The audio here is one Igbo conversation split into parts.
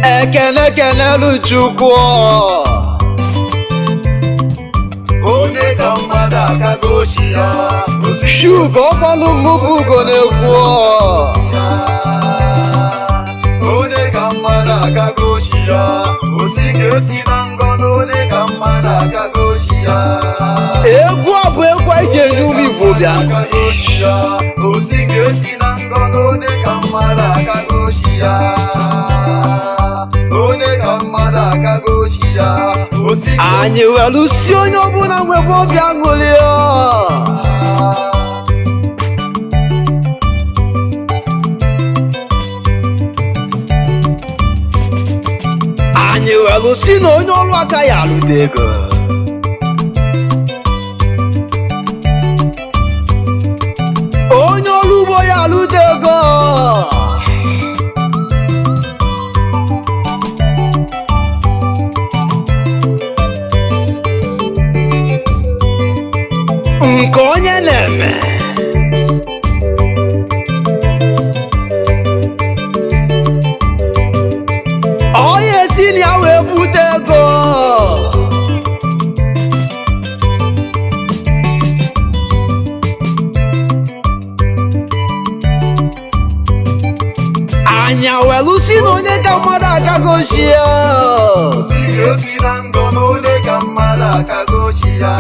Ekene kenelu Chukwu. Onye ka mmadụ akagochi ya. Shugo ọkpọlụ mmụbụ ugo na-ekwu. Onye ka mmadụ akagochi ya. Osi ka esi na ngọ na onye ka mmadụ akagochi ya. Egwu a bụ egwu anyị ji enye ụmụ Igbo bịa. Akagochi ya. Osi ka esi na ngọ na onye ka mmadụ akagochi ya. Onye ka mmadụ akagochi ya. Osi ka esi Anyị welu si onye ọbụla nwebe obi aṅụrị. Anyị welu si na onye ọrụ aka ya alụta ego. Onye ọrụ ugbo ya alụta ego. Nke onye na-eme onye si na ya wee bute ego. Anya welu si na onye ka mmadụ akagochi ya. Osi ka esi na ngọ na onye ka mmadụ akagochi ya.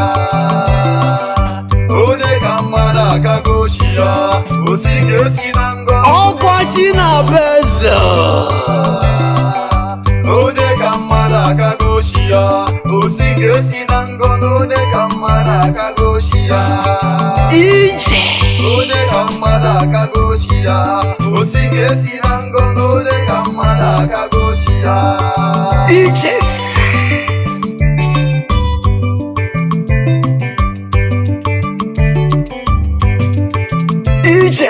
Onye ka mmadụ akagochi ya. Osi ka esi na ngọ na Ọkwa chi na be eze. onye ka mmadụ akagochi ya. Osi ka esi na ngọ na onye ka mmadụ akagochi ya. Ije. Onye ka mmadụ akagochi ya. Osi ka esi na ngọ na onye ka mmadụ akagochi ya. Ije. Ije.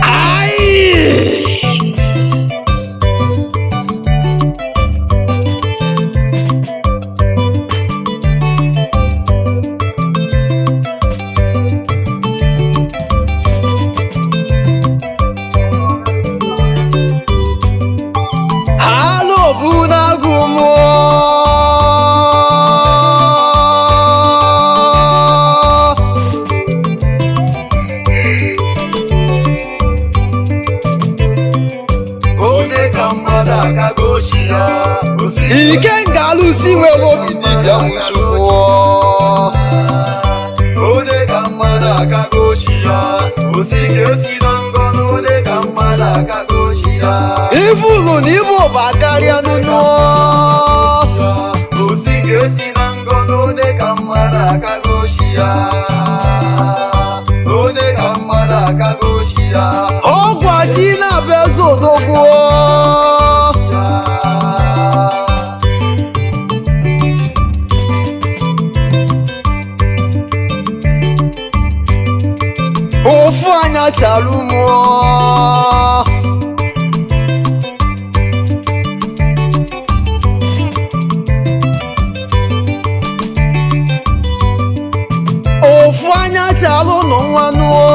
Ayi. Alo bụ n'agụ mmụọ. Onye ka mmadụ akagochi ya. Osi ka esi Ike nga alụsị nwere obi dibịa nwụchukwu. Onye ka mmadụ akagochi ya. Osi ka esi na ngọ na onye ka mmadụ akagochi ya. Ifuru na ibu ụba karịa nụnụ. Osi ka esi na ngọ na onye ka mmadụ akagochi ya. Onye ka mmadụ akagochi ya. Ọgwa chi na-abịa eze odogwu. Ofu anya chalụ mụọ. Ofu anya chalụ nụ nwa nụọ.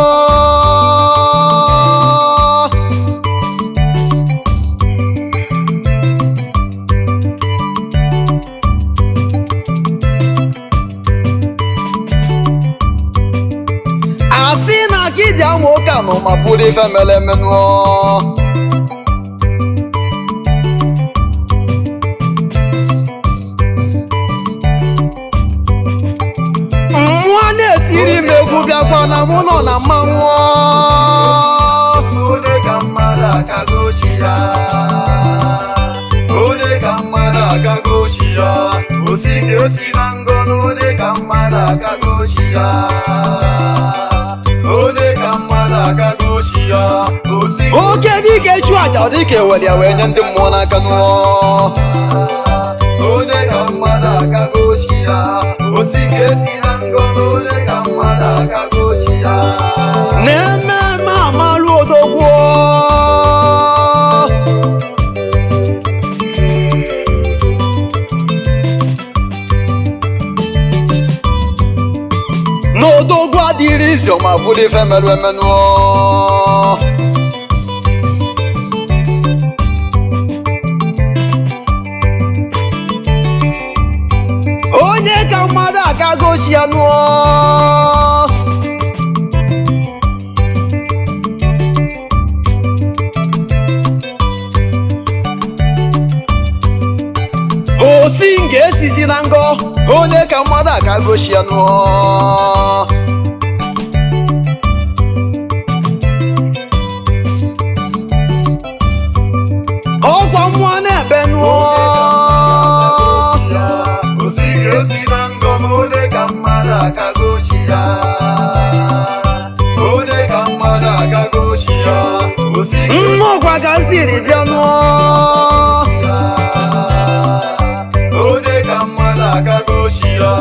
Asị na akịdị ama ụka nọ ma bụrụ ife mere eme nụọ. Mmụọ na-etiri m egwu bịakwa na mụ nọ na mmanwụ. Onye ka mmadụ akagochi ya. Onye ka mmadụ akagochi ya. Osi ka esi na ngọ na onye ka mmadụ akagochi ya. Onye ka mmadụ akagochi ya. Osi ka Oke dike chụ aja ọ dịka ewere ya wee nye ndị mmụọ n'aka nụọ. Onye ka mmadụ akagochi ya. Osi ka esi na ngọ na onye ka mmadụ akagochi ya. Na-ememe amalụ odogwu. isi ọma bụrụ ife merụ emenụọ. Onye ka mmadụ aka gosi ya nụọ. Osi nga esisi na ngọ, onye ka mmadụ aka gosi ya nụọ. Ọkwa mmụọ na-ebe nụọ. Osi ga-esi na ngọ na onye ka mmadụ aka gosi ya. Onye ka mmadụ aka gosi ya. Osi ga-esi Nnọkwa ka m siri bịa nụọ. ya. Onye ka mmadụ aka gosi ya.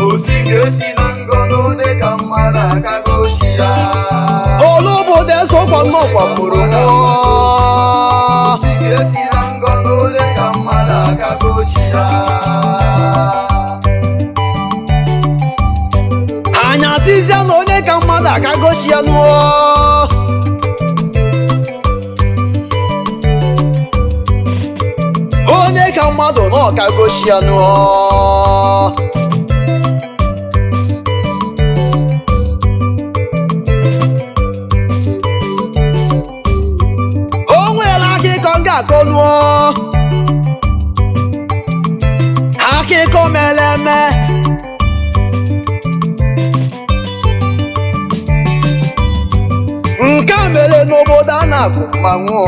Osi ga-esi na ngọ na onye ka mmadụ aka gosi ya. Oluobodo esokwa nnọkwa mụrụ nụọ. Osi ga-esi na ngọ na onye ka mmadụ aka gosi ya. Anya asịzịa na onye ka mmadụ aka gosi ya nụọ. Onye ka mmadụ na ọka gosi ya nụọ. O nwere akụkọ m ga-akọ nụọ. Akụkọ mere eme. Nke a mere n'obodo a na-akụ mmanwụ.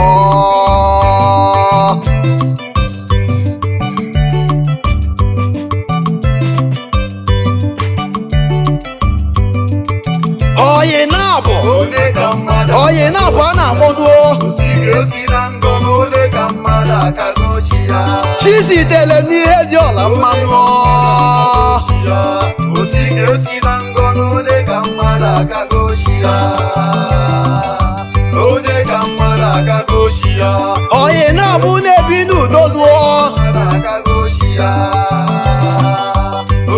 Oyi na-abụ Onye ka mmadụ oyi na-abụ a na-akpọ nụọ. Osi ga-esi na ngọ na onye ka mmadụ aka gosi ya. Chizitele n'ihe dị ọla mmanụ. Osi ga-esi na ngọ na onye ka mmadụ aka gosi ya. Onye ka mmadụ aka gosi ya. Oyi na-abụ na-ebi n'udo nụọ. Mmadụ aka gosi ya.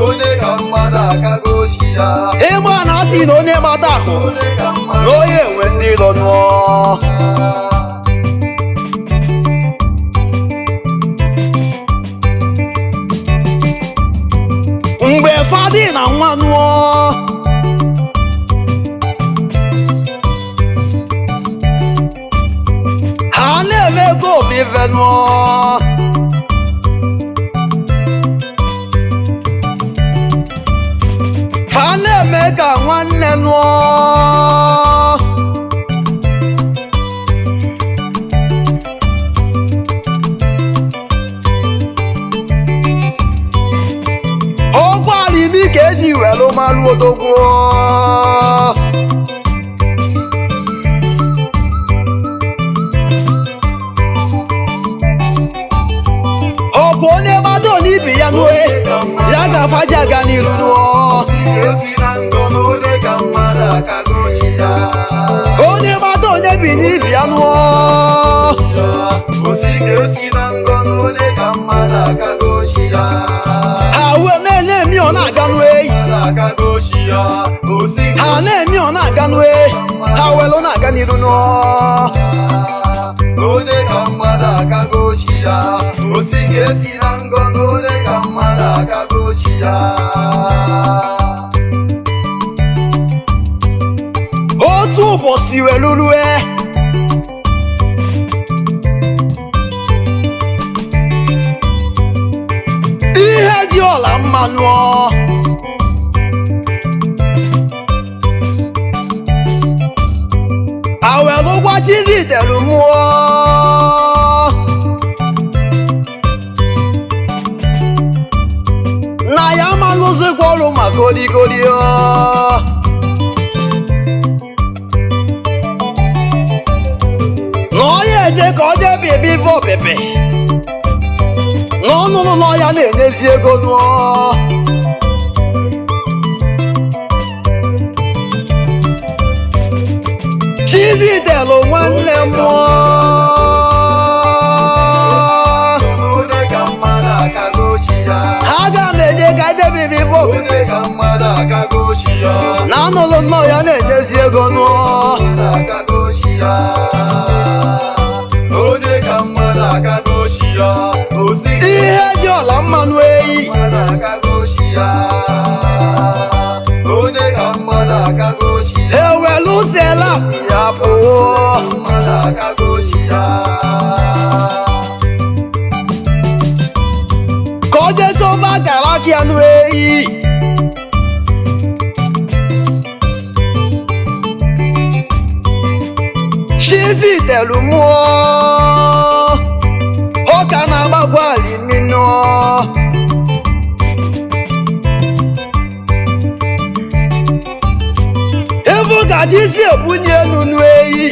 Onye ka mmadụ aka gosi ya. Ịma na asị na onye gbata akụ Onye ka na mmadụ onye enwe ndị iro nụọ. Mgbe fadị na nwa nụọ, ha na-eme ego obive nụọ. Ha na-eme ka nwanne nụọ. Ụgbọala imi ka eji were marụ odogwu. Ọkwa onye gbado n'ibi ya nue, ya ga-afaji aga n'iru nụọ. Osi ga-esi na ngọ na onye ka mmadụ aka gosi ya. Onye gbado onye bi n'ibi ya nụọ. Osi ga-esi na ngọ na onye ka mmadụ aka gosi ya. Ha wee na-enye emi ọ na-aga nue. Mmadụ aka gosi ya. Osi Ha na-emi ọ na-aga nue. Ha welu na-aga n'iru nụọ. Onye ka mmadụ aka gosi ya. Osi ga-esi na ngọ na onye ka mmadụ aka gosi ya. Otu ụbọchị welurue, ihe dị ọla mma nụọ. Awelụgwa Chizitelu mụọ. Na ya malụzikwa ọrụ maka odigodi ọ. Na ọya eje ka ọ jee bebe ife ọbebe na ọnụnụ na ọya na-enyezi ego nụọ. Chizitelu nwanne mụọ. Onye ka mmadụ aka gosi ya. Aga m eje ka edebe ife ọbebe. Onye ka mmadụ aka gosi ya. Na anụlụ nnọọ ya na-enyezi ego nụọ. Mmadụ akago chi ya. Onye ka mmadụ akago chi ya. Osi ka Ihe dị ọla mmanụ eyi. Mmadụ akago chi ya. Onye ka mmadụ akago chi ya. Ewelu selasi ya pụọ. Mmadụ akago chi ya. Ka o jee chọba gara aka ya nụ eyi. Chizitelu mmụọ ọ ka na-agbagwa alimi nụọ. Efu ka ji si ebunye elu nụ eyi.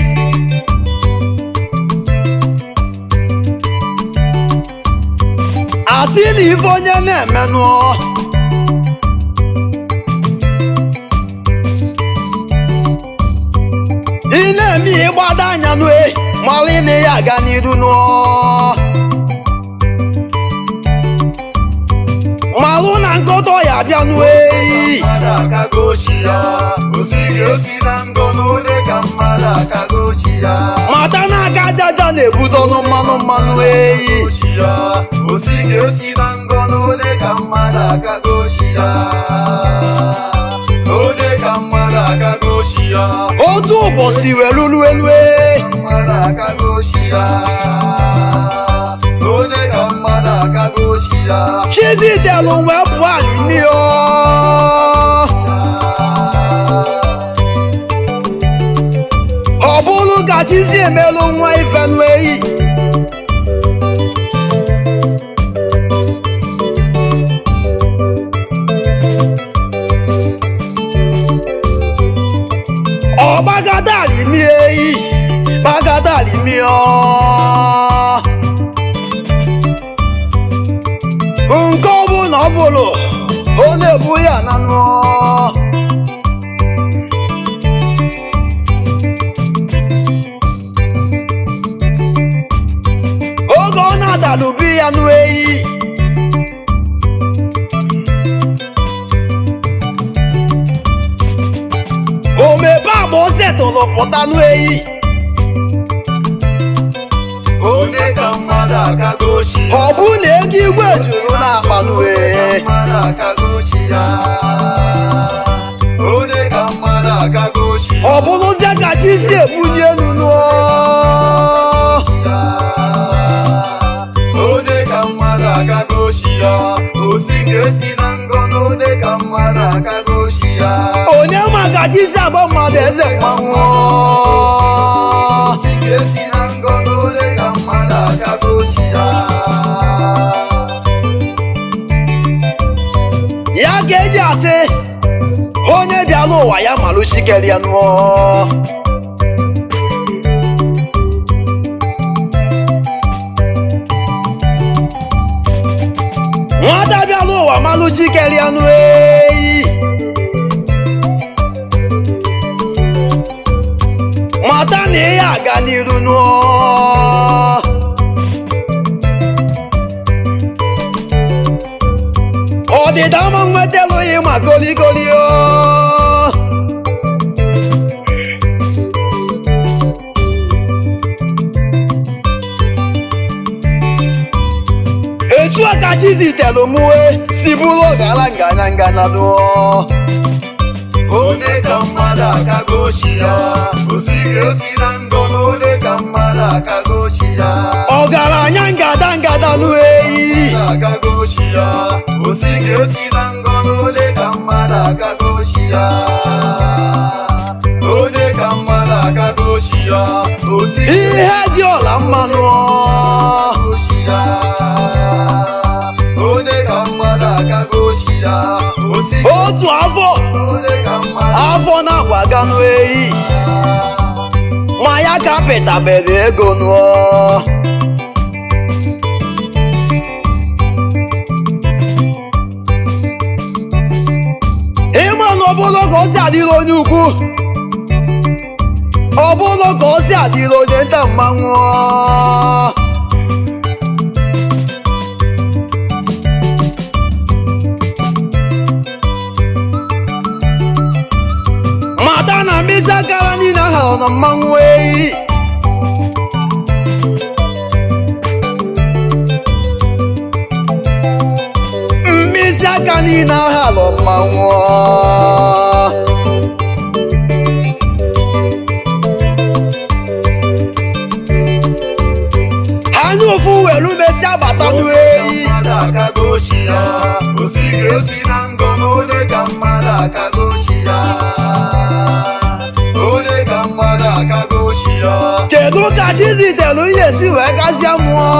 Asị na ife onye na-eme nụọ. Ị na-eme ihe gbado anya nụ eyi, mara ị na ya aga n'iru nụọ. Malụ na nkọtọ ya abịa nụ eyi. Mmadụ akago chi ya. Osi ka esi na ngọ na onye ka mmadụ akago chi ya. Mata na aka aja aja na-ebudo ọnụ mmanụ mmanụ eyi. Chi ya. Osi ka esi na ngọ na onye ka mmadụ akago chi ya. Onye ka mmadụ akago chi ya. Otu ụbọchị wee lulu elu ee. Mmadụ akago chi ya. Onye ka mmadụ akago chi ya. Chizitelu wee pụọ alimi o. Ọ bụrụ ka Chizi emelụ nwa ife nụ eyi. Ọ gbagada alimi eyi, gbagada alimi ọ. Nke ọ bụ na ọ bụrụ ọ na-ebu ya na nụọ. Oge ọ na-adalubi ya nụ eyi. Omebe agba o setụlụ pụta nụ eyi. Onye ka mmadụ akago chi ya. Ọ bụ na ego igwe juru n'akpa nụ ee. Mmadụ akago chi ya. Onye ka mmadụ akago chi ya. Ọ bụrụzie ka chi si ebunye elu nụọ. Onye ka mmadụ akago chi ya. Osi ka esi na ngọ na onye ka mmadụ akago chi ya. Onye ma ka chi si agba mmadụ eze mmanwụ. Osi ka esi na ngọ na onye ka mmadụ akago chi ya. Ya ka eji asị onye bịara ụwa ya malụ chikere ya nụọ. Nwata bịara ụwa malụ chikere ya nụ eyi. Mata na ihe aga n'iru nụọ. Ọdịda ama nwetalughị ma goligoli o. Etu a ka chi zitelu mue si bụrụ ọgara ngana ngana nụọ. Onye ka mmadụ akago chi ya. Osi ka esi na ngọ na onye ka mmadụ akago chi ya. Ọgaranya ngada ngada nụ eyi. Akago chi ya. Osi ka esi na ngọ na onye ka mmadụ akago chi ya. Onye ka mmadụ akago chi ya. Osi ka Ihe dị ọla mmanụ ọ. akago chi ya. Onye ka mmadụ akago chi ya. Osi ka Otu afọ onye ka mmadụ afọ na-agbaga nụ eyi. Ma ya ka pịtabere ego nụọ. Ịma na ọ bụrụ ka o si adịrị onye ukwu, ọ bụrụ ka o si adịrị onye nta mmanwụ. nọ na mmanwụ eyi. Mkpịsị aka niile aha lọ mmanwụ. Anya ụfụ welu mesi abatanu eyi. Mmadụ akago chi ya, osi ga-esi na ngọ na onye ka mmadụ akago chi ya. Onye ka mmadụ akago chi ya. Kedu ka chi zitelu ihe si wee gazie mmụọ?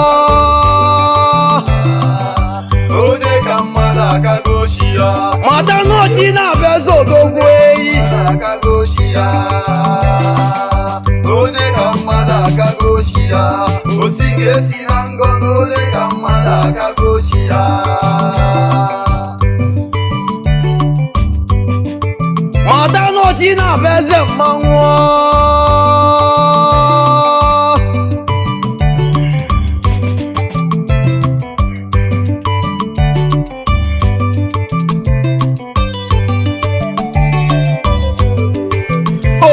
Onye ka mmadụ akago chi ya. Mata n'ochi na-abịa eze odogwu eyi. Mmadụ akago chi ya. Onye ka mmadụ akago chi ya. Osi ga-esi na ngọ na onye ka mmadụ akago chi ya. Mata n'ochi na-abịa eze mmanwụ.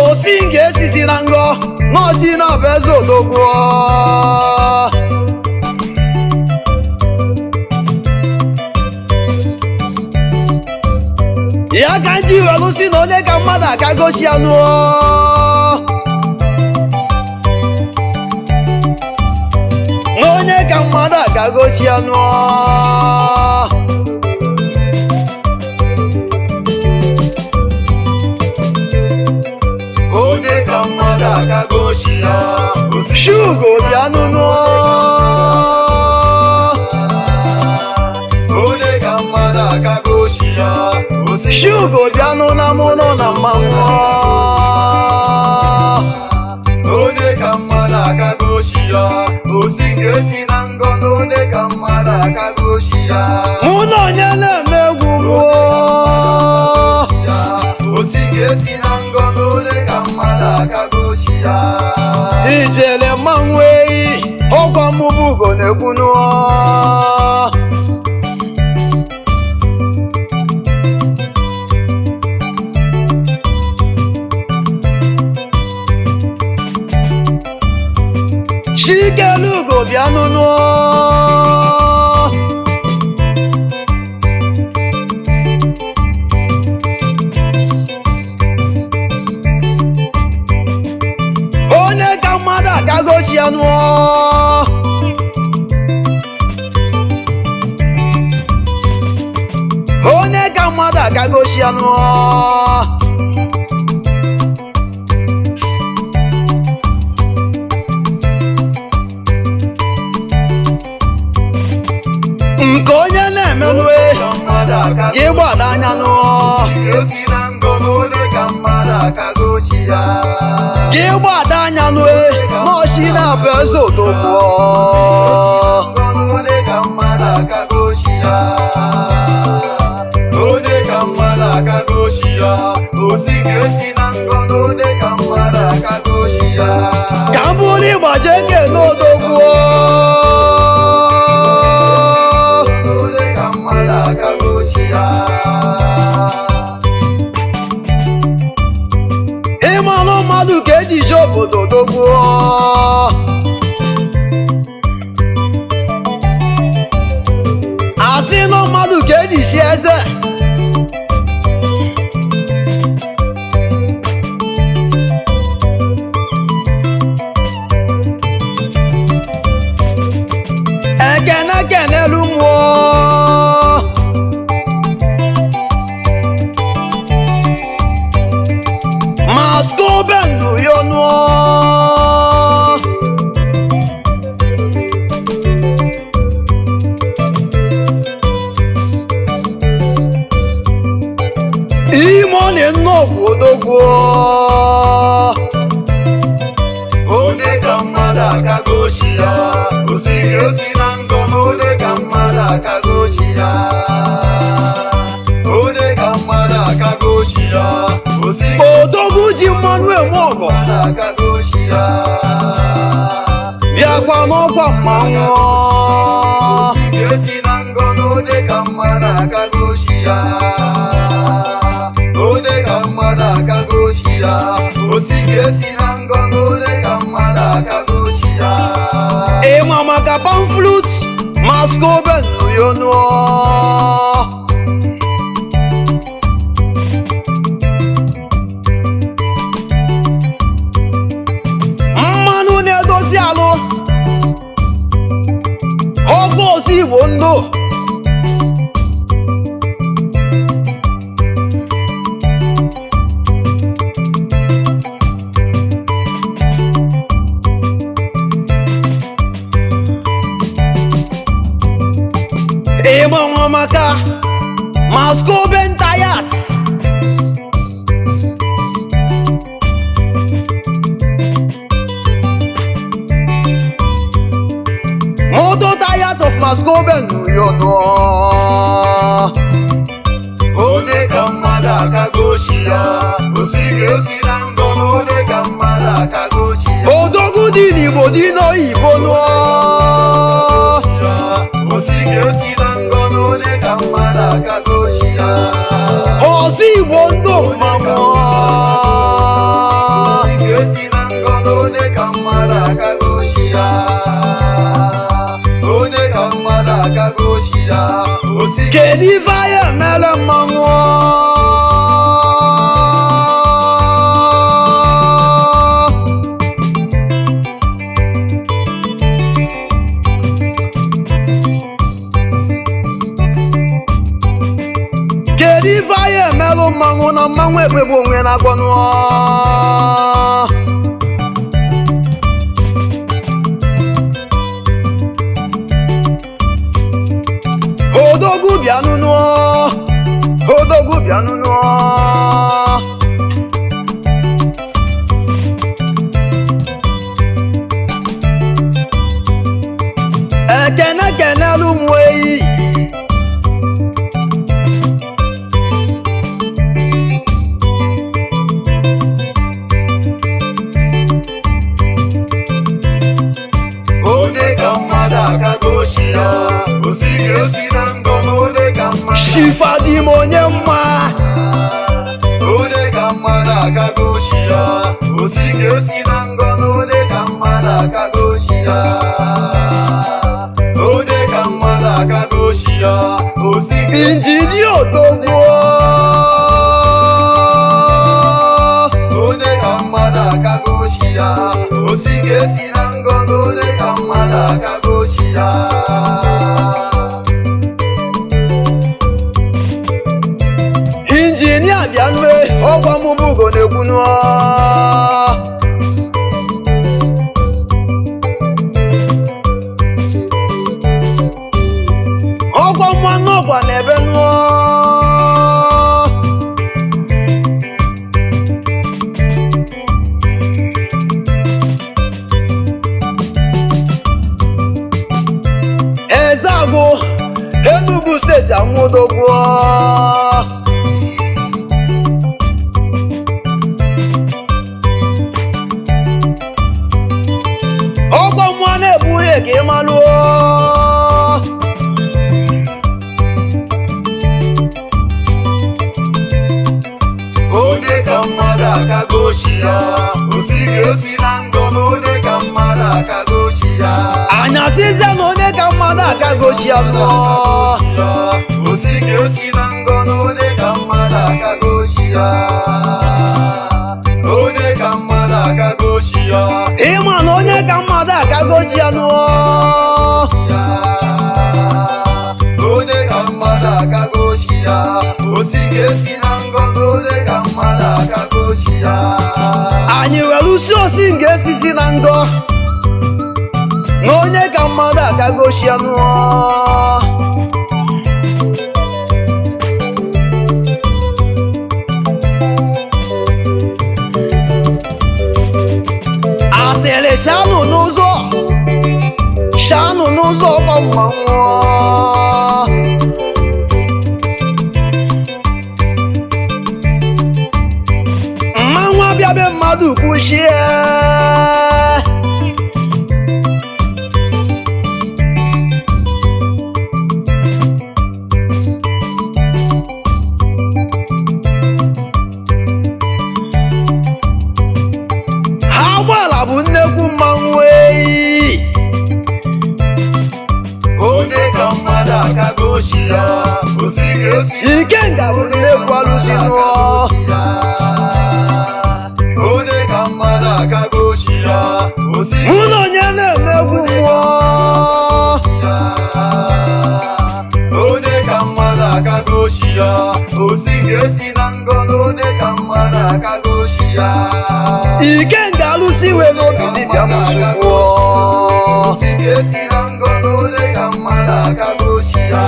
Osi nga esisi na ngọ n'ochi na-abịa eze odogwu. Ya ka ndị iwelu si na onye ka mmadụ aka gosi ya nụọ. Na onye ka mmadụ aka gosi ya nụọ. Onye ka mmadụ akago chi ya. Osi Shugo bịa nụnụọ. Onye ka mmadụ akago chi ya. Osi Shugo bịa nụ na mụ nọ na mmanwụ. Onye ka mmadụ akago chi ya. Osi ga-esi na ngọ na onye ka mmadụ akago chi ya. Mụ na onye na-eme egwu mụọ. Ya. Osi ga-esi na ngọ na onye ka mmadụ akago chi ya. Ijele mmanwụ eyi, ọkwa mụ bụ ugo na-ekwu nụọ. Chikelugo bịa nụnụọ. Onye ka mmadụ akago chi ya nụọ. Onye ka mmadụ akago chi ya nụọ. Nke onye na-emenụ Ka mmadụ akago ịgbada anya nụọ. Osi ga-esi na ngọ na onye ka mmadụ akago chi ya. Gị gbada anya nụ n'ọchị na-abụ eze odogwu. Onye ka mmadụ akago chi ya. Onye ka mmadụ akago chi ya. Osi ga-esi na ngọ na onye ka mmadụ akago chi ya. Ka m bụrụ ịgbaje ekele odogwu. Onye ka mmadụ akago chi ya. Ịmanụ mmadụ ka ejije obodo dogwu. Asị nụ mmadụ ka eji chi eze. Ekene kenelu mmụọ. Masko bendu yọnụọ. Japan Flute Mascoben Uyonuo. Mmanụ na-edozi alụ ọkụ osi Igbo ndụ. Ịgbanwe maka Mascoben Tires. Motor Tires of Mascoben Uyonuo. Onye ka mmadụ akagochi ya, osi ga-esi na ngọ na onye ka mmadụ akagochi ya. Odogwu dị n'Igbo dị n'oyibo nụọ. Osi ga-esi na ngọ na onye ka mmadụ akagochi ya. Ọzọ Igbo ndụ mmanwụ. Osi ga-esi na ngọ na onye ka mmadụ akagochi ya. Onye ka mmadụ akagochi ya. Osi Kedu ife anyị emere mmanwụ? Kedu ife anyị emelụ mmanwụ na mmanwụ ekpegbu onwe na-agwọ nụọ? Odogwu bịanụ nụọ, odogwu bịanụ nụọ. Ekene kenelu ụmụ eyi. Onye ka mmadụ akagochi ya, osi ga-esi na ngọ na onye ka mmadụ Chifadim onye mma. Onye ka mmadụ akagochi ya, osi ga-esi na ngọ na onye ka mmadụ akagochi ya. Onye ka mmadụ akagochi ya, osi ga-esi Injinia odogwu. Onye ka mmadụ akagochi ya, osi ga-esi na ngọ na onye ka mmadụ akagochi ya. Injinia bịa nue ọgwa mụ bụ ugo na-ekwu nụọ. Ọgwọ mmanụ ọgwa na-ebe nụọ. Ezeagụ Enugu Steeti anwụdogwuo. Ọgwọ mmụọ na-ebu ihe ka ị malụọ. Onye ka mmadụ akagochi ya, osi ga-esi na ngọ na onye ka mmadụ akagochi ya. Anyasịzie na onye ka mmadụ akagochi ya nụọ. Osi ga-esi na ngọ na onye ka mmadụ akagochi ya. Onye ka mmadụ akagochi ya. Ịma na onye ka mmadụ akagochi ya nụọ. Onye ka mmadụ akagochi ya, osi ga-esi na ngọ na onye ka mmadụ akagochi ya. Anyị were usi osi nke esisi na ngọ na onye ka mmadụ akagochi ya nụọ. Asịrị shanụ n'ụzọ, shanụ n'ụzọ ọkpọ mmanwụ. Mmanwụ abịa be mmadụ kwuchie. Ha ụgbọala bụ nnekwu mmanwụ eyi. gochi ya. Osi ga-esi Ikenga bụ nnekwu alụsị nụọ. Onye ka mmadụ aka gochi ya. Osi Mụ na onye na-emegbu mmụọ. Onye ka mmadụ aka gochi ya. Osi ga-esi na ngọ na onye ka mmadụ aka gochi ya. Ikenga alụsị wee n'obi dibịa m nsukwu. Osi ga-esi na ngọ na onye ka mmadụ aka gochi ya.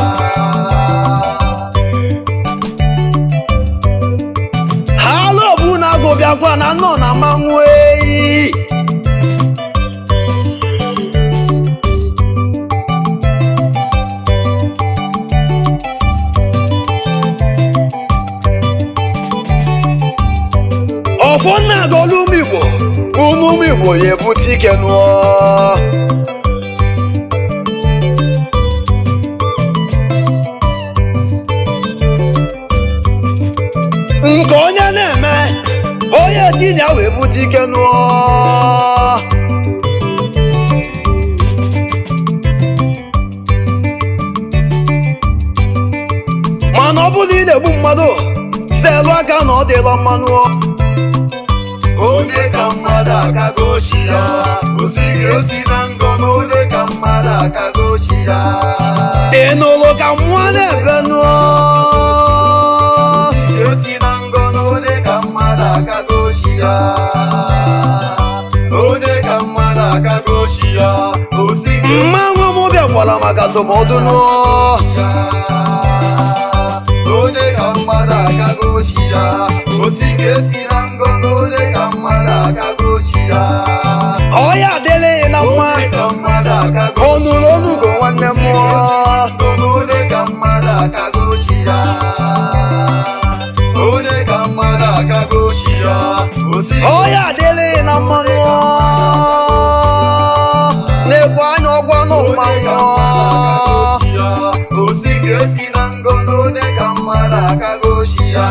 Ha alụ na agụ bịakwa na nọ na mmanwụ eyi. Ọfọ nna agọlụ ụmụ Igbo, ụmụ Igbo ya ebute ike nụọ. Nke onye na-eme, onye si na ya wee bute ike nụọ. Mana ọ bụrụ na ị na-egbu mmadụ, selụ aka na ọ dịla mmanụ. Onye ka mmadụ aka gochi ya. Osi ga-esi na ngọ na onye ka mmadụ aka gochi ya. Ị nụrụ ka mmụọ na-ebe nụọ. Osi na ngọ na onye ka mmadụ aka gochi ya. Onye ka mmadụ aka gochi ya. Osi ga-esi Mmanwụ m bịakwara maka ndụmọdụ nụọ. ya. Onye ka mmadụ aka gochi ya. Osi ga-esi na ngọ na onye ka mmadụ aka gochi ya. Ọya adịlịghị na mma. Onye ka mmadụ aka gochi Ọ nụrụ olugo nwanne mmụọ. Onye ka mmadụ aka gochi ya. Onye ka mmadụ aka gochi ya. Osi Ọya adịlịghị na mma nụọ. Na-ekwe anya ọgwa nụ mmanwụ. Osi ga-esi na ngọ na onye ka mmadụ aka gochi ya.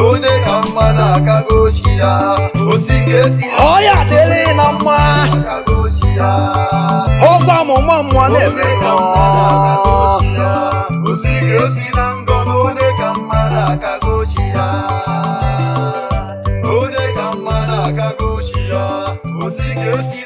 Onye ka mmadụ aka gochi ya. Osi ga-esi na Ọya adịlịghị na mma. aka gochi ya. Ọgwa amụma mmụọ na-eme nụọ. Osi ga-esi na ngọ na onye ka mmadụ aka gochi ya. Onye ka mmadụ aka gochi ya. Osi ga-esi